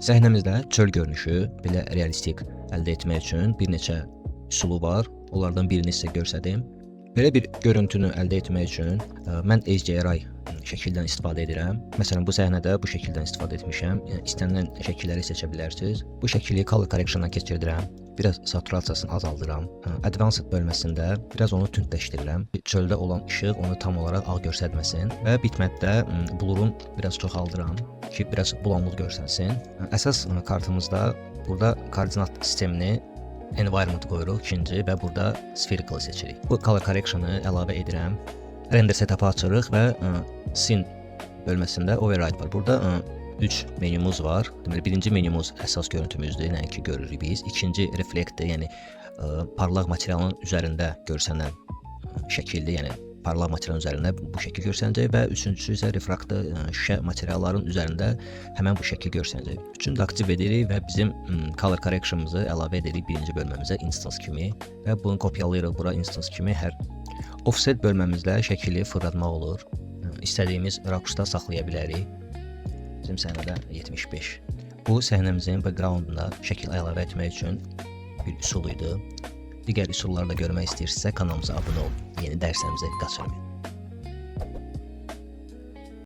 Səhnəmizdə çöl görünüşü belə realistik əldə etmək üçün bir neçə üsulu var. Onlardan birini sizə göstərdim. Belə bir görüntünü əldə etmək üçün mən HDRI şəkildən istifadə edirəm. Məsələn, bu səhnədə bu şəkildən istifadə etmişəm. Yəni istənilən şəkilləri seçə bilərsiniz. Bu şəkili color correction-dan keçirdirəm. Biraz saturasiyasını azaldıram. Advanced bölməsində biraz onu tündləşdirirəm. Çöldə olan işıq onu tam olaraq ağ göstərməsin və bitmapdə blurun biraz çoxaldıram ki, biraz bulanıq görsənsin. Əsas kartımızda burada koordinat sistemini environment qoyuruq ikinci və burada spherical seçirik. Bu color correction-ı əlavə edirəm. Render setup'ı açırıq və scene bölməsində override var. Burada 3 menümüz var. Deməli, birinci menümüz əsas görüntümüzdür, nəinki görürük biz. İkinci reflectdir, yəni parlaq materialın üzərində görsənən şəkildir, yəni parlaq materialın üzərində bu şəkil görsənəcək və üçüncüsü isə refraktı, şüşə materialların üzərində həmən bu şəkil görsənəcək. Üçünü də aktiv edirik və bizim color correction'ımızı əlavə edirik birinci bölməmizə instance kimi və bunu kopyalayırıq bura instance kimi. Hər offset bölməmizdə şəkili fırlatmaq olur. İstədiyimiz rakursda saxlaya bilərik. Bizim səhnədə 75. Bu səhnəmizin backgrounduna şəkil əlavə etmək üçün bir üsul idi. Digər üsulları da görmək istəyirsinizsə, kanalımıza abunə olun. Yeni dərslərimizi qaçırmayın.